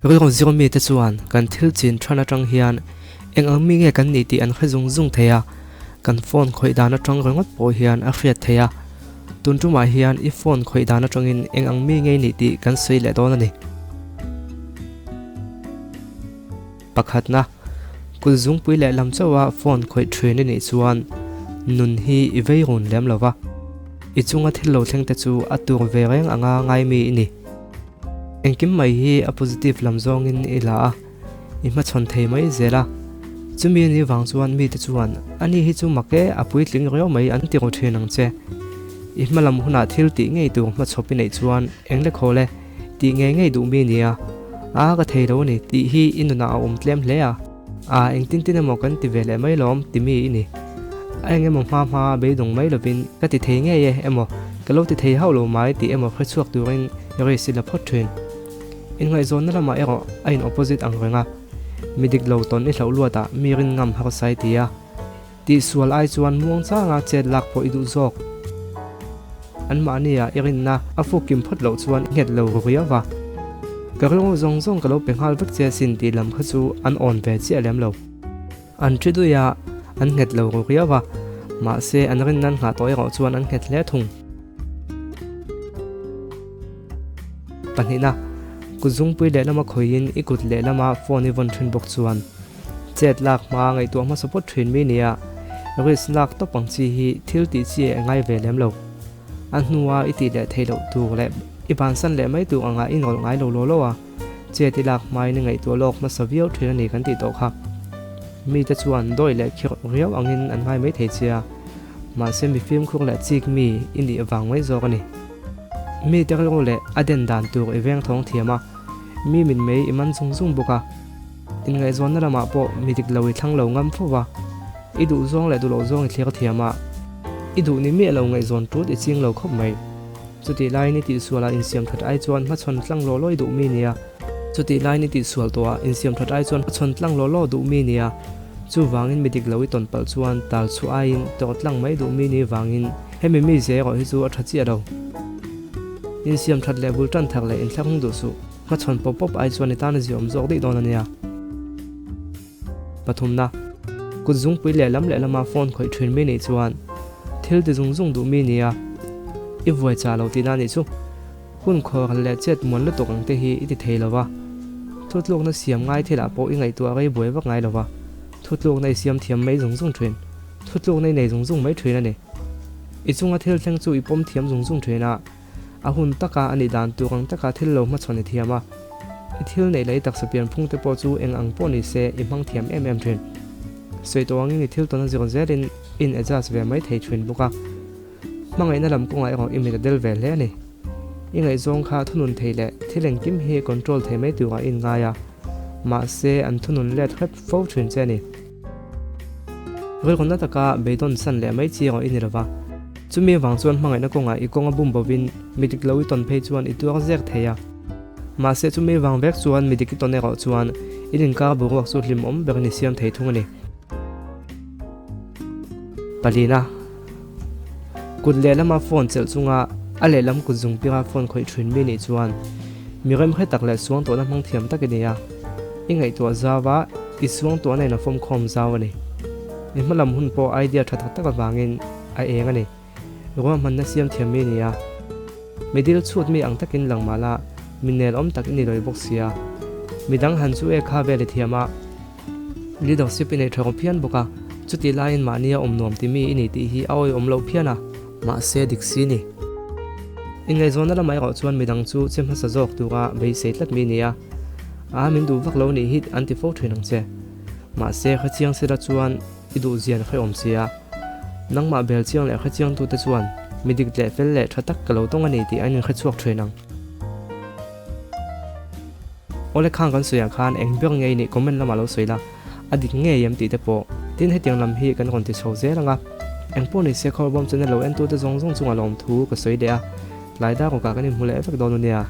Rilru zir mite chuan kan thil chin than atang hian eng ang mi nge kan nih tih an hre zung zung thei a, kan phone khawih dan atang ringawt pawh hian a hriat theih a. Tun tumah hian i phone khawih dan atangin eng ang mi nge i nih tih kan sawi leh dawn a ni. Pakhatna, kut zungpui leh lam chauha phone khawih thin i nih chuan nun hi i vei run lem lo va, i chunga thil lo thleng te chu a tur ve reng anga ngai mi i ni. Engkim mai hi a positive lam zawngin i la a, i hmachhawn thei mai zel a. Chumi a nih vang chuan mite chuan ani hi chu mak e, a puitling riau mai an ti ru thin ang che. I hma lam hunah thil tih ngei tur hmachhawp i neih chuan eng le khawl e, tih ngei ngei duh mi nia, a ka thei lo a ni tih hi i nunah a awm tlem hle a, a engtin tin emaw kan ti ve leh mai lawm ti mi i ni. A eng emaw hma hma beidawng mai lovin ka ti thei ngei e emaw ka lo ti thei hauh lo mai tih emaw hre chhuak turin risk i la phawt thin. Inngaihzawnna lamah erawh a in opposite ang reng a, mi dik lo tawn i hlauh luatah mi rin ngam harsa i ti a, tihsual ai chuan muang changa chet lak pawh i duh zawk. Anmahnia i rinna a fukkim phawt loh chuan i nghet lo ru riau va. Ka rilru zawng zawng ka lo pe nghal vek che asin tih lam kha chu an awn ve chiah lem lo. An thi dui a, an nghet lo ru riau va, mahse an rin nan nghah tawh erawh chuan an nghet hle thung. Pahnihna, kut zungpui lehlama khawihin i kut lehlama phone i vawn thin bawk chuan chet lak hma ngaihtuah hmasa pawt thin mi nia, risk lak tawp ang chi hi thil tih chi a ngai ve lem lo. A hnua i tih leh theih loh tur leh i bansan leh mai tur angah i nawlh ngai lo law law a. Chet i lak hmain i ngaihtuah lawk hmasa viau thin a ni kan tih tawh kha. Mite chuan dawi leh khirh riau angin an ngai mai thei che a, mahse mi fimkhur leh chik mi i nih vang mai zawk a ni. Mite rilru leh a den dan tur i veng thawng thiam a, mi min mei i man zung zung bawk a. Inngaihzawnna lamah pawh mi dik lo i thlang lo ngam fo va, i duh zawng leh duh loh zawng i thlir thiam a, i duh ni miah lo ngaihzawn tut i ching lo khawp mai. Chutih laiin i tihsualah insiam that ai chuan hmachhawn tlang law law i duh mi nia. Chutih laiin i tihsual tawhah insiam that ai chuan hmachhawn tlang law law duh mi nia. Chuvangin mi dik lo i tawn palh chuan tal chhuah aiin tawrh tlang mai duh mi ni vangin hemi mi zia erawh hi chu a tha chiah lo. Insiam that leh bul tan thar leh inthlahrung duh suh. Hmachhawn pawp pawp ai chuan i tan a ziaawm zawk daih dawn a nia. Pathumna, kut zungpui lehlam lehlama phone khawih thin mi nih chuan thil ti zung zung duh mi nia i vuai chah lo tihna nih chu. Hun khawhral leh chet muan lutuk ang te hi i ti thei lo va, thutlukna siam ngai thilah pawh i ngaihtuah rei buai vak ngai lo va, thutlukna i siam thiam mai zung zung thin, thutlukna i nei zung zung mai thin a ni. I chunga thil thleng chu i pawm thiam zung zung thin a. A hun taka a nih dan tur ang taka thil lo hmachhawn i thiam a, i thil neih leh i taksa pianphung te pawh chu eng ang pawh ni se i hmang thiam em em thin. Sawi tawh angin i thil tawn a zir zelin i in adjust ve mai thei thin bawk a. Hmangaihna lam kawngah erawh i mit a del ve hle a ni. I ngaihzawng kha thunun thei leh thil engkim hi control thei mai turah i inngai a, mahse an thunun let hrep fo thin che a ni. Rilruna taka beidawn san leh mai chi erawh i ni lova. Chumi avang chuan hmangaihna kawngah i kawng a bum bovin mi dik lo i tawn phei chuan i tuar zek thei a. Mahse chumi avang vek chuan mi dik i tawn erawh chuan in inkar boruak chu hlimawm berin i siam thei thung a ni. Palina. Kut lehlama phone chelh chunga a lehlam kut zungpira phone khawih thin mi nih chuan mi remhre tak leh suang tawhna hmang thiam tak i nei a. I ngaihtuah zau a, i suang tawhna in a fawmkhawm zau a ni. I hmalam hun pawh idea tha tak tak avangin a eng a ni. Ruahmanna siam thiam mi a ni a. Mi dil chhut mi ang takin lang mah la, mi nel awm tak i ni lawih bawk sia. Mi dang han chu e kha vel i thiam a. Leadership i nei tha rawh phian bawk a, chutih laiin mahnia awm nuam ti mi i ni tih hi a awihawm loh phian a. Mahse dik si ni. Inngaihzawnna lamah erawh chuan midang chu che hmasa zawk tura beisei tlat mi nia. A min duh vak lo nih hi an ti fo thin ang che. Mahse hrechiang sela chuan i duh zian hrehawm sia. Nangmah bel chiang leh hrechiang tute chuan mi dik leh fel leh tha tak ka lo tawng a ni tih an inhrechhuak thin ang. Awle khang kan sawiah khan eng ber nge i nih comment lamah lo sawi la, a dik ngei em tih te pawh. Tin hetiang lam hi kan rawn ti chho zel ang a. Eng pawh ni se Khawlbawm channel lo entute zawng zawng chungah lawmthu ka sawi leh a, tlai dar rawkah kan inhmu leh vek dawn a nia.